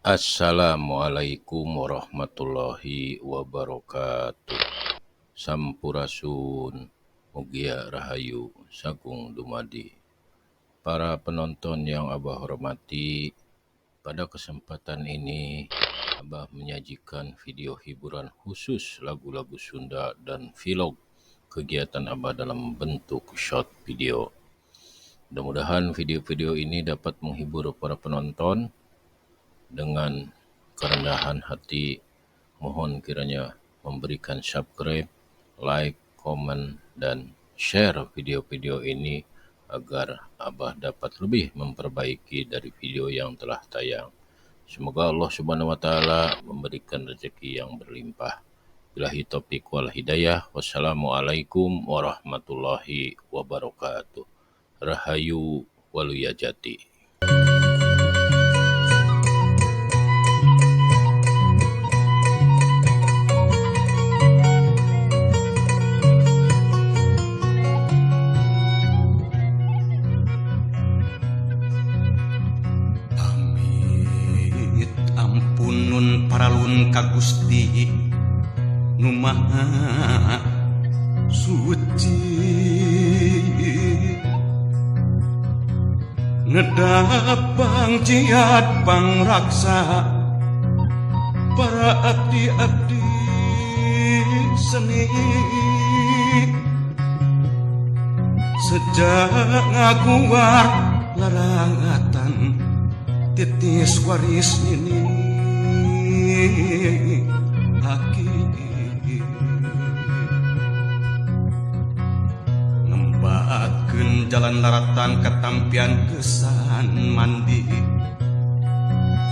Assalamualaikum warahmatullahi wabarakatuh. Sampurasun, mugia rahayu, sagung dumadi. Para penonton yang Abah hormati, pada kesempatan ini Abah menyajikan video hiburan khusus lagu-lagu Sunda dan vlog kegiatan Abah dalam bentuk short video. Mudah-mudahan video-video ini dapat menghibur para penonton. Dengan kerendahan hati, mohon kiranya memberikan subscribe, like, komen, dan share video-video ini agar Abah dapat lebih memperbaiki dari video yang telah tayang. Semoga Allah Subhanahu wa Ta'ala memberikan rezeki yang berlimpah. Billahi taufik wal hidayah. Wassalamualaikum warahmatullahi wabarakatuh. Rahayu Waluya Jati. Ampunun paralun ka Gusti nu Maha Suci, ngedapang jiat pangraksa para abdi-abdi seni. Sejak ngaguar larangatan titis waris nini aki, ngembakeun jalan laratan katampian kesan mandi.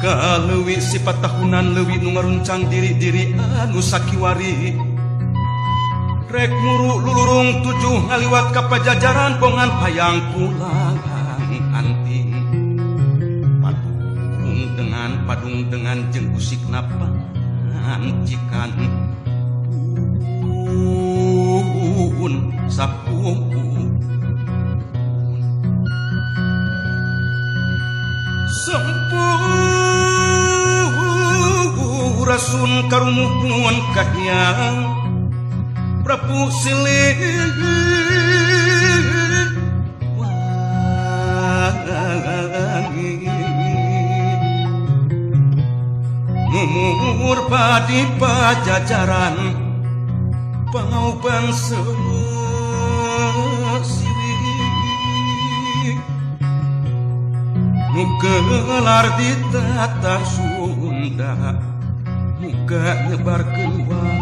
Kaleuwi sifat tahunan leuwi nu ngaruncang diri-diri anu sakiwari. Rek muru lulurung tujuh ngaliwat ka pajajaran bongan hayang pulang anting. Padung dengan jeung usikna pancikan pun sapu. Sempurasun karumuhun kahiyang Prabu Silih Wangi. Mumur padi pajajaran pangauban siwi, nu gelar di tatar Sunda muga nyebarkeun wae.